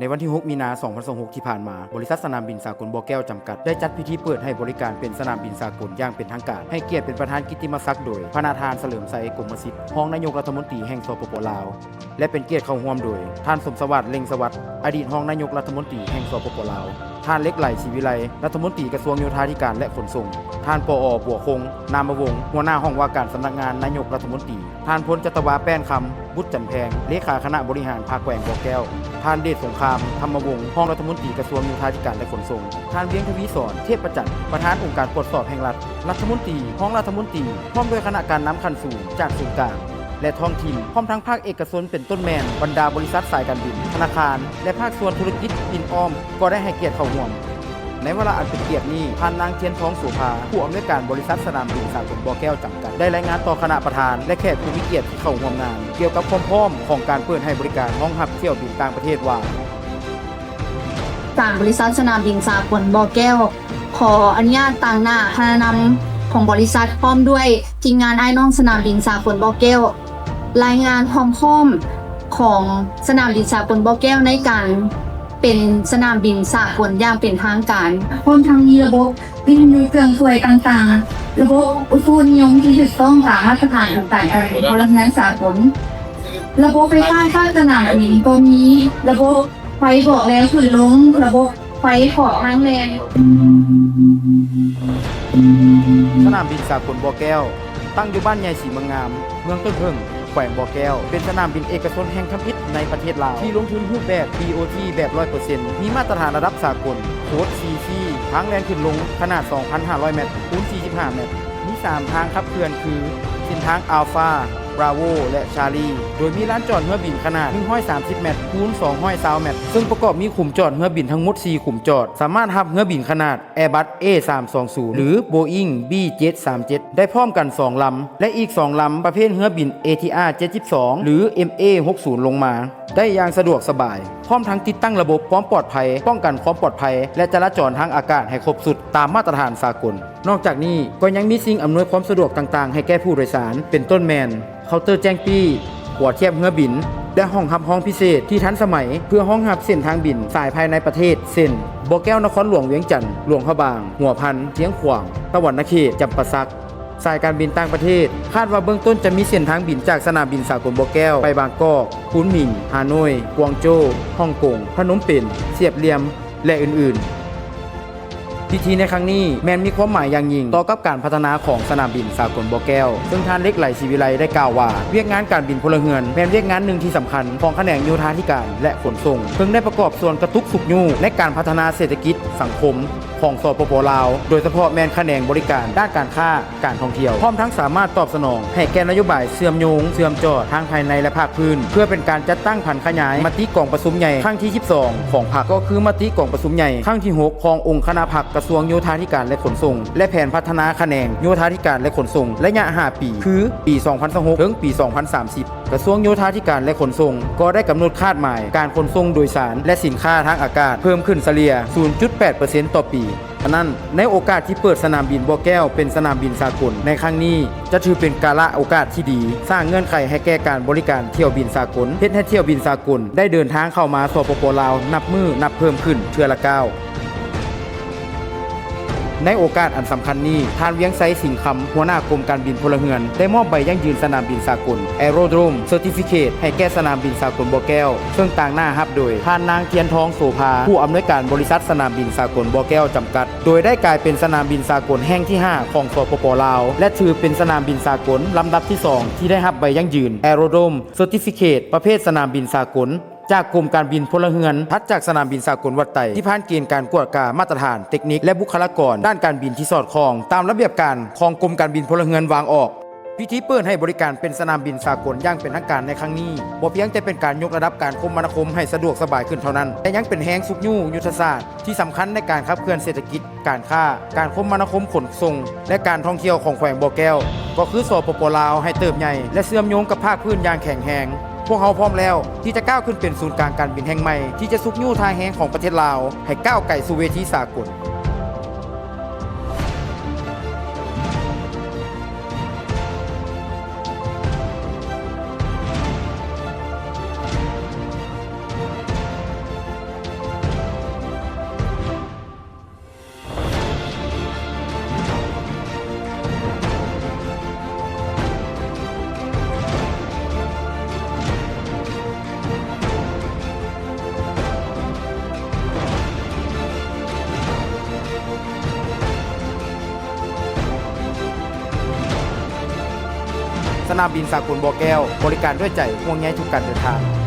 ໃນວັນທີຫົກ ມີນາ ສອງພັນຊາວຫົກ ທີ່ຜ່ານມາ, ບໍລິສັດສະໜາມບິນສາກົນບໍ່ແກ້ວ ຈຳກັດ ໄດ້ຈັດພິທີເປີດໃຫ້ບໍລິການເປັນສະໜາມບິນສາກົນຢ່າງເປັນທາງການ, ໃຫ້ກຽດເປັນປະທານກິດຕິມະສັກໂດຍ ພະນະທ່ານ ສະເຫຼີມໄຊ ກົມມະສິດ ຮອງນາຍົກລັດຖະມົນຕີແຫ່ງ ສປປ ລາວ ແລະ ເປັນກຽດເຂົ້າຮ່ວມໂດຍ ທ່ານ ສົມສະຫວາດ ເລັ່ງສະຫວັດ ອະດີດຮອງນາຍົກລັດຖະມົນຕີແຫ່ງ ສປປ ລາວ, ທ່ານ ເລັກໄຫຼ ສີວິໄລ ລັດຖະມົນຕີກະຊວງໂຍທາທິການ ແລະ ຂົນສົ່ງ, ທ່ານ ປອ ບົວຄົງ ນາມະວົງ ຫົວໜ້າຫ້ອງວ່າການສຳນັກງານນາຍົກລັດຖະມົນຕີ, ທ່ານ ພົນຈັດຕະວາ ແປ້ນຄຳ ບຸດຈັນແພງ ເລຂາຄະນະບໍລິຫານພັກແຂວງບໍ່ແກ້ວ, ທ່ານ ເດດສົງຄາມ ທຳມະວົງ ຮອງລັດຖະມົນຕີກະຊວງໂຍທາທິການ ແລະ ຂົນສົ່ງ, ທ່ານ ວຽງທະວີສອນ ເທບປະຈັນ ປະທານອົງການກວດສອບແຫ່ງລັດ, ລັດຖະມົນຕີ, ຮອງລັດຖະມົນຕີ ພ້ອມດ້ວຍຄະນະການນຳຂັ້ນສູງຈາກສູນກາງ ແລະ ທ້ອງຖິ່ນ, ພ້ອມທັງພາກເອກະຊົນ ເປັນຕົ້ນແມ່ນບັນດາບໍລິສັດສາຍການບິນ, ທະນາຄານ ແລະ ພາກສ່ວນທຸລະກິດປິ່ນອ້ອມ ກໍໄດ້ໃຫ້ກຽດເຂົ້າຮ່ວມ. ໃນວາລະອັນເປັນກຽດນີ້, ທ່ານນາງ ທຽນທອງ ໂສພາ ຜູ້ອຳນວຍການບໍລິສັດສະໜາມບິນສາກົນບໍ່ແກ້ວ ຈຳກັດ ໄດ້ລາຍງານຕໍ່ຄະນະປະທານ ແລະ ແຂກຜູ້ມີກຽດທີ່ເຂົ້າຮ່ວມງານ ກ່ຽວກັບຄວາມພ້ອມຂອງການເປີດໃຫ້ບໍລິການຮອງຮັບຖ້ຽວບິນຕ່າງປະເທດວ່າ: ທາງບໍລິສັດສະໜາມບິນສາກົນບໍ່ແກ້ວ ຂໍອະນຸຍາດຕາງໜ້າຄະນະນຳຂອງບໍລິສັດ ພ້ອມດ້ວຍທີມງານອ້າຍນ້ອງສະໜາມບິນສາກົນບໍ່ແກ້ວ ລາຍງານຄວາມພ້ອມຂອງສະໜາມບິນສາກົນບໍ່ແກ້ວ ໃນການເປັນສະໜາມບິນສາກົນຢ່າງເປັນທາງການ. ພ້ອມທັງມີລະບົບວິທະຍຸເຄື່ອງຊ່ວຍຕ່າງໆ, ລະບົບອຸຕຸນິຍົມທີ່ຖືກຕ້ອງຕາມມາດຕະຖານອົງການການບິນພົນລະເຮືອນສາກົນ, ລະບົບໄຟຟ້າໃນສະໜາມບິນກໍມີ, ລະບົບໄຟບອກແລ່ວຂຶ້ນລົງ, ລະບົບໄຟຂອບທາງແລ່ນ. ສະໜາມບິນສາກົນບໍ່ແກ້ວ ຕັ້ງຢູ່ບ້ານໃຫຍ່ສີເມືອງງາມ, ເມືອງຕົ້ນເຜິ້ງ, ແຂວງບໍ່ແກ້ວ, ເປັນສະໜາມບິນເອກະຊົນແຫ່ງທຳອິດໃນປະເທດລາວ ທີ່ລົງທຶນຮູບແບບ ບີໂອທີ ແບບ ຮ້ອຍເປີເຊັນ, ມີມາດຕະຖານລະດັບສາກົນ, ໂຄດ ຊີຊີ, ທາງແລ່ນຂຶ້ນລົງຂະໜາດ ສອງພັນຫ້າຮ້ອຍແມັດ ຄູນ ສີ່ສິບຫ້າແມັດ, ມີສາມທາງຂັບເຄື່ອນຄື ເສັ້ນທາງ ອາລຟາ, ບຣາໂວ ແລະ ຊາລີ, ໂດຍມີລານຈອດເຮືອບິນຂະໜາດ ໜຶ່ງຮ້ອຍສາມສິບແມັດ ຄູນ ສອງຮ້ອຍຊາວແມັດ, ເຊິ່ງປະກອບມີຂຸມຈອດເຮືອບິນທັງໝົດ ສີ່ ຂຸມຈອດ, ສາມາດຮັບເຮືອບິນຂະໜາດ ແອບັສ ເອສາມສອງສູນ ຫຼື ໂບອິງ ບີເຈັດສາມເຈັດ ໄດ້ພ້ອມກັນ ສອງລຳ ແລະ ອີກ ສອງລຳ ປະເພດເຮືອບິນ ເອທີອາ ເຈັດສິບສອງ ຫຼື ເອັມເອ ຫົກສິບ ລົງມາໄດ້ຢ່າງສະດວກສະບາຍ, ພ້ອມທັງຕິດຕັ້ງລະບົບຄວາມປອດໄພ, ປ້ອງກັນຄວາມປອດໄພ ແລະ ຈະລາຈອນທາງອາກາດໃຫ້ຄົບຊຸດຕາມມາດຕະຖານສາກົນ. ນອກຈາກນີ້ ກໍຍັງມີສິ່ງອຳນວຍຄວາມສະດວກຕ່າງໆໃຫ້ແກ່ຜູ້ໂດຍສານ ເປັນຕົ້ນແມ່ນ ເຄົາເຕີແຈ້ງປີ້, ຂົວທຽບເຮືອບິນ ແລະ ຫ້ອງຮັບຮອງພິເສດທີ່ທັນສະໄໝ ເພື່ອຮອງຮັບເສັ້ນທາງບິນສາຍພາຍໃນປະເທດ ເຊັ່ນ ບໍ່ແກ້ວ ນະຄອນຫຼວງວຽງຈັນ, ຫຼວງພະບາງ, ຫົວພັນ, ຊຽງຂວາງ, ສະຫວັນນະເຂດ, ຈຳປາສັກ. ສາຍການບິນຕ່າງປະເທດ ຄາດວ່າເບື້ອງຕົ້ນຈະມີເສັ້ນທາງບິນຈາກສະໜາມບິນສາກົນບໍ່ແກ້ວ ໄປບາງກອກ, ຄຸນໝິງ, ຮາໂນ້ຍ, ກວາງໂຈ, ຮ່ອງກົງ, ພະນົມເປັນ, ສຽບຫຼ່ຽມ ແລະ ອື່ນໆ. ພິທີໃນຄັ້ງນີ້ແມ່ນມີຄວາມໝາຍຢ່າງຍິ່ງຕໍ່ກັບການພັດທະນາຂອງສະໜາມບິນສາກົນບໍ່ແກ້ວ, ເຊິ່ງທ່ານ ເລັກໄຫຼ ສີວິໄລ ໄດ້ກ່າວວ່າ ວຽກງານການບິນພົນລະເຮືອນແມ່ນວຽກງານໜຶ່ງທີ່ສຳຄັນຂອງຂະແໜງໂຍທາທິການ ແລະ ຂົນສົ່ງ, ເຊິ່ງໄດ້ປະກອບສ່ວນກະຕຸກຊຸກຍູ້ໃນການພັດທະນາເສດຖະກິດ, ສັງຄົມຂອງ ສປປ ລາວ, ໂດຍສະເພາະແມ່ນຂະແໜງບໍລິການ, ດ້ານການຄ້າ, ການທ່ອງທ່ຽວ, ພ້ອມທັງສາມາດຕອບສະໜອງໃຫ້ແກ່ນະໂຍບາຍເຊື່ອມໂຍງ, ເຊື່ອມຈອດທັງພາຍໃນ ແລະ ພາກພື້ນ, ເພື່ອເປັນການຈັດຕັ້ງຜັນຂະຫຍາຍມະຕິກອງປະຊຸມໃຫຍ່ຄັ້ງທີສິບສອງຂອງພັກ, ກໍຄືມະຕິກອງປະຊຸມໃຫຍ່ຄັ້ງທີຫົກຂອງອົງຄະນະພັກກະຊວງໂຍທາທິການ ແລະ ຂົນສົ່ງ ແລະ ແຜນພັດທະນາຂະແໜງໂຍທາທິການ ແລະ ຂົນສົ່ງໄລຍະຫ້າປີ ຄື ປີສອງພັນຊາວຫົກ ເຖິງ ປີສອງພັນສາມສິບ. ກະຊວງໂຍທາທິການ ແລະ ຂົນສົ່ງ ກໍໄດ້ກຳນົດຄາດໝາຍການຂົນສົ່ງໂດຍສານ ແລະ ສິນຄ້າທາງອາກາດເພີ່ມຂຶ້ນສະເລ່ຍ ສູນຈຸດແປດເປີເຊັນຕໍ່ປີ. ສະນັ້ນ, ໃນໂອກາດທີ່ເປີດສະໜາມບິນບໍ່ແກ້ວເປັນສະໜາມບິນສາກົນໃນຄັ້ງນີ້ ຈະຖືເປັນກາລະໂອກາດທີ່ດີ, ສ້າງເງື່ອນໄຂໃຫ້ແກ່ການບໍລິການຖ້ຽວບິນສາກົນ, ເຮັດໃຫ້ຖ້ຽວບິນສາກົນໄດ້ເດີນທາງເຂົ້າມາ ສປປ ລາວ ນັບມື້ນັບເພີ່ມຂຶ້ນເທື່ອລະກ້າວ. ໃນໂອກາດອັນສຳຄັນນີ້, ທ່ານ ວຽງໄຊ ສິງຄຳ ຫົວໜ້າກົມການບິນພົນລະເຮືອນ ໄດ້ມອບໃບຢັ້ງຢືນສະໜາມບິນສາກົນ Aerodrome Certificate ໃຫ້ແກ່ສະໜາມບິນສາກົນບໍ່ແກ້ວ, ເຊິ່ງຕາງໜ້າຮັບໂດຍ ທ່ານນາງ ທຽນທອງ ໂສພາ ຜູ້ອຳນວຍການບໍລິສັດສະໜາມບິນສາກົນບໍ່ແກ້ວ ຈຳກັດ, ໂດຍໄດ້ກາຍເປັນສະໜາມບິນສາກົນແຫ່ງທີຫ້າຂອງ ສປປ ລາວ ແລະ ຖືເປັນສະໜາມບິນສາກົນລຳດັບທີສອງທີ່ໄດ້ຮັບໃບຢັ້ງຢືນ Aerodrome Certificate ປະເພດສະໜາມບິນສາກົນ ຈາກກົມການບິນພົນລະເຮືອນ, ຖັດຈາກສະໜາມບິນສາກົນວັດໄຕ ທີ່ຜ່ານເກນການກວດກາມາດຕະຖານເຕັກນິກ ແລະ ບຸກຄະລາກອນດ້ານການບິນທີ່ສອດຄ່ອງຕາມລະບຽບການຂອງກົມການບິນພົນລະເຮືອນວາງອອກ. ພິທີເປີດໃຫ້ບໍລິການເປັນສະໜາມບິນສາກົນຢ່າງເປັນທາງການໃນຄັ້ງນີ້ ບໍ່ພຽງແຕ່ເປັນການຍົກລະດັບການຄົມມະນາຄົມໃຫ້ສະດວກສະບາຍຂຶ້ນເທົ່ານັ້ນ, ແຕ່ຍັງເປັນແຮງຊຸກຍູ້ຍຸດທະສາດທີ່ສຳຄັນໃນການຂັບເຄື່ອນເສດຖະກິດ, ການຄ້າ, ການຄົມມະນາຄົມຂົນສົ່ງ ແລະ ການທ່ອງທ່ຽວຂອງແຂວງບໍ່ແກ້ວ, ກໍຄື ສປປ ລາວ ໃຫ້ເຕີບໃຫຍ່ ແລະ ເຊື່ອມໂຍງກັບພາກພື້ນຢ່າງແຂງແຮງ. ພວກເຮົາພ້ອມແລ້ວທີ່ຈະກ້າວຂຶ້ນເປັນສູນກາງການບິນແຫ່ງໃໝ່ ທີ່ຈະຊຸກຍູ້ທ່າແຮງຂອງປະເທດລາວໃຫ້ກ້າວໄກສູ່ເວທີສາກົນ. ສະໜາມບິນສາກົນບໍ່ແກ້ວ ບໍລິການດ້ວຍໃຈ ຫ່ວງໃຍທຸກການເດີນທາງ.